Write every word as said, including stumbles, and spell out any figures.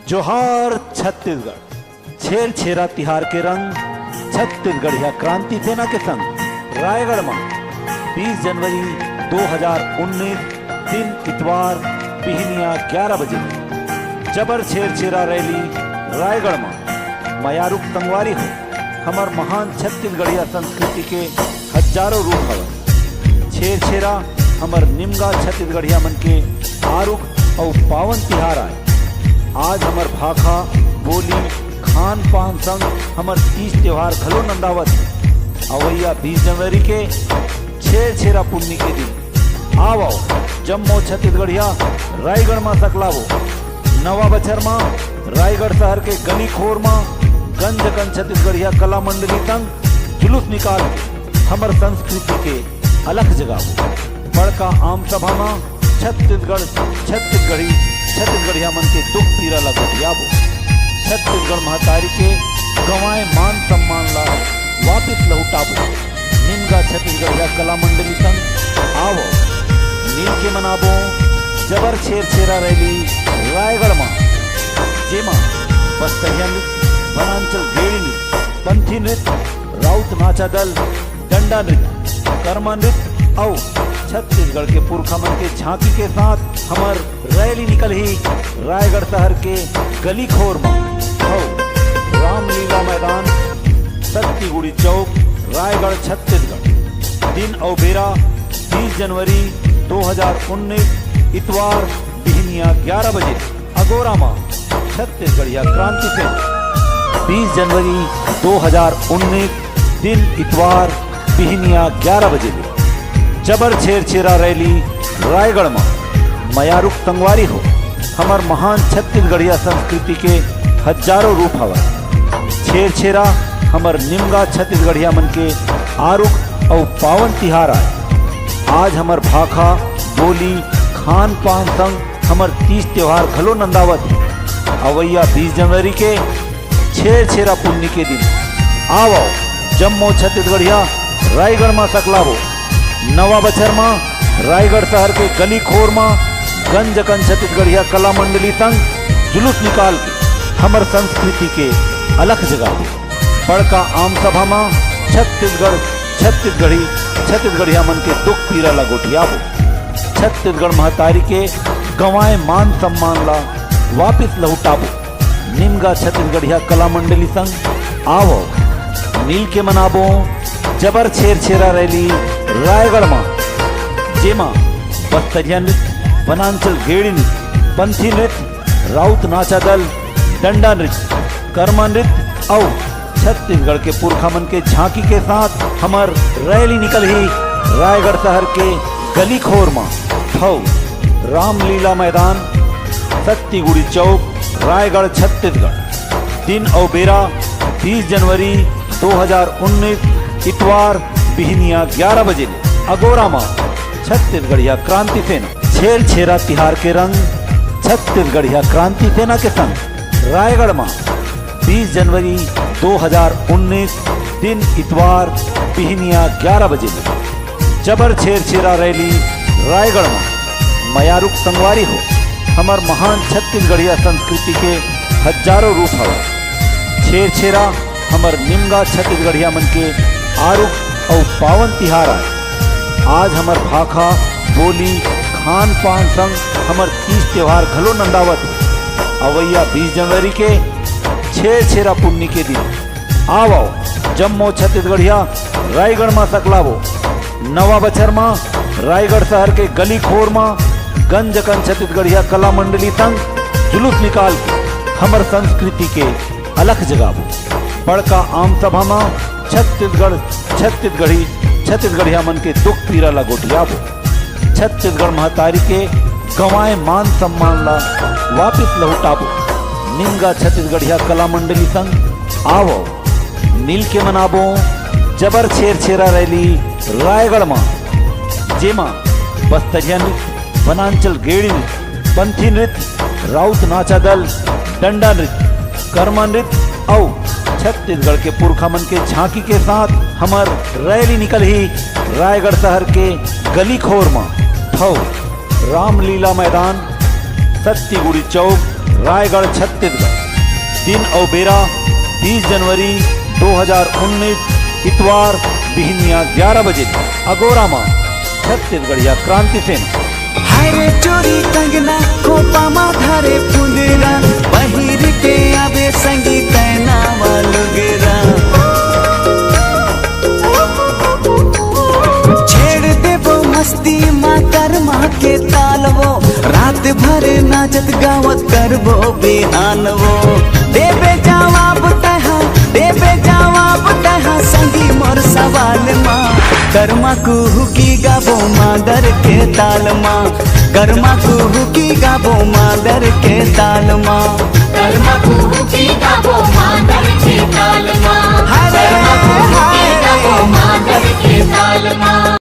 जोहार छत्तीसगढ़। छेरछेरा तिहार के रंग छत्तीसगढ़िया क्रांति सेना के संग रायगढ़ म बीस जनवरी दो हज़ार उन्नीस, दिन इतवार, बिहनिया ग्यारह बजे जबर छेरछेरा रैली रायगढ़ म। मयारुक संगवारी हो, हमर महान छत्तीसगढ़िया संस्कृति के हजारों रूप हवय। छेरछेरा हमर निमगा छत्तीसगढ़िया मन के आरुग अउ पावन तिहार आय। आज हमर भाखा, बोली, खान पान संग हमर तीज त्योहार घलो नंदावत हे। अवइया बीस जनवरी के छेरछेरा पुन्नी के दिन आवव, जम्मो छत्तीसगढ़िया रायगढ़ म सकलाबो। नवा बछर म रायगढ़ शहर के गली खोर म गंज अकन छत्तीसगढ़िया कला मंडली संग जुलूस निकाल के हमर संस्कृति के अलख जगाबो। बड़का आम सभा म छत्तीसगढ़, छत्तीसगढ़ी, छत्तीसगढ़िया मन के दुख पीरा ला गोठियाबो। छत्तीसगढ़ महतारी के गंवाए मान सम्मान ला वापिस लहुटाबो। निमगा छत्तीसगढ़िया कला मंडली संग आवव, मिल के मनाबो जबर छेरछेरा रैली रायगढ़ म, जेमा बस्तरिया नृत्य, वनांचल गेड़ी नृत्य, पंथी नृत्य, राउत नाचा दल, डंडा नृत्य, करमा नृत्य अउ छत्तीसगढ़ के पुरखा मन के झांकी के साथ हमर रैली निकलही रायगढ़ शहर के गली खोर म अउ रामलीला मैदान, सत्तीगुड़ी चौक, रायगढ़, छत्तीसगढ़। दिन अउ बेरा बीस जनवरी दो हज़ार उन्नीस, इतवार, बिहनिया ग्यारह बजे, अगोरा म छत्तीसगढ़िया क्रांति सेना। बीस जनवरी दो हज़ार उन्नीस, दिन इतवार, बिहनिया ग्यारह बजे ले जबर छेरछेरा रैली रायगढ़ म। मयारुक संगवारी हो, हमर महान छत्तीसगढ़िया संस्कृति के हजारों रूप हवय। छेरछेरा हमर निमगा छत्तीसगढ़िया मन के आरुग अउ पावन तिहार आय। आज हमर भाखा, बोली, खान पान संग हमर तीज त्योहार घलो नंदावत हे। अवइया बीस जनवरी के छेरछेरा पुन्नी के दिन आवव, जम्मो छत्तीसगढ़िया रायगढ़ म सकलाबो। नवा बछर म रायगढ़ शहर के गली खोर म गंज अकन छत्तीसगढ़िया कला मंडली संग जुलूस निकाल के हमर संस्कृति के अलख जगाबो। बड़का आम सभा म छत्तीसगढ़, छत्तीसगढ़ी, छत्तीसगढ़िया मन के दुख पीरा ला गोठियाबो। छत्तीसगढ़ महतारी के गंवाए मान सम्मान ला वापिस लहुटाबो। निमगा छत्तीसगढ़िया कला मंडली संग आवव, मिल के मनाबो जबर छेरछेरा रैली रायगढ़ म, जेमा बस्तरिया नृत्य, वनांचल गेड़ी नृत्य, पंथी नृत्य, राउत नाचा दल, डंडा नृत्य, करमा नृत्य अउ छत्तीसगढ़ के पुरखा मन के झांकी के साथ हमर रैली निकलही रायगढ़ शहर के गली खोर म। हव रामलीला मैदान, सत्तीगुड़ी चौक, रायगढ़, छत्तीसगढ़। दिन अउ बेरा बीस जनवरी दो हज़ार उन्नीस, इतवार, बिहनिया ग्यारह बजे ले अगोरा म छत्तीसगढ़िया क्रांति सेना। छेरछेरा तिहार के रंग छत्तीसगढ़िया क्रांति सेना के संग रायगढ़ म बीस जनवरी दो हज़ार उन्नीस, दिन इतवार, बिहनिया ग्यारह बजे ले जबर छेरछेरा रैली रायगढ़ म। मयारुक संगवारी हो, हमर महान छत्तीसगढ़िया संस्कृति के हजारों रूप हवय। छेरछेरा हमर निमगा छत्तीसगढ़िया मन के आरुग अउ पावन तिहार आय। आज हमर भाखा, बोली, खान पान संग हमर तीज त्योहार घलो नंदावत हे। अवइया बीस जनवरी के छेरछेरा पुन्नी के दिन आवव, जम्मो छत्तीसगढ़िया रायगढ़ म सकलाबो। नवा बछर म रायगढ़ शहर के गली खोर म गंज अकन छत्तीसगढ़िया कला मंडली संग जुलूस निकाल के हमर संस्कृति के अलख जगाबो। बड़का आम सभा म छत्तीसगढ़, छत्तीसगढ़ी, छत्तीसगढ़िया मन के दुख पीरा ला गोठियाबो। छत्तीसगढ़ महतारी के गंवाए मान सम्मान ला वापिस लहुटाबो। निमगा छत्तीसगढ़िया कला मंडली संग आवव, मिल के मनाबो जबर छेरछेरा रैली रायगढ़ म, जेमा बस्तरिया नृत्य, वनांचल गेड़ी नृत्य, पंथी नृत्य, राउत नाचा दल, डंडा नृत्य, करमा नृत्य अउ छत्तीसगढ़ के पुरखा मन के झांकी के साथ हमर रैली निकलही रायगढ़ शहर के गली खोर म। हव रामलीला मैदान, सत्तीगुड़ी चौक, रायगढ़, छत्तीसगढ़। दिन अउ बेरा तीस जनवरी दो हज़ार उन्नीस, इतवार, बिहनिया ग्यारह बजे, अगोरा म छत्तीसगढ़िया क्रांति सेना। हरे चोरी कंगना, खोपा मा धरे फुंदरा, पहिर के आबे संगी तैना वालुगरा। छेड़ देबो मस्ती मा करमा के तालवो, रात भर नाचत गावत करबो बिहानवो। देबे जवाब तैहा, देबे जवाब तैहा संगी मोर सवाल मा। करमा कुहू की गाबो मादर के ताल मा, करमा कुहू की गाबो मादर के ताल मा। करमा कुहू की गाबो मादर के ताल मा। हरे करमा कुहू की गाबो मादर के ताल मा।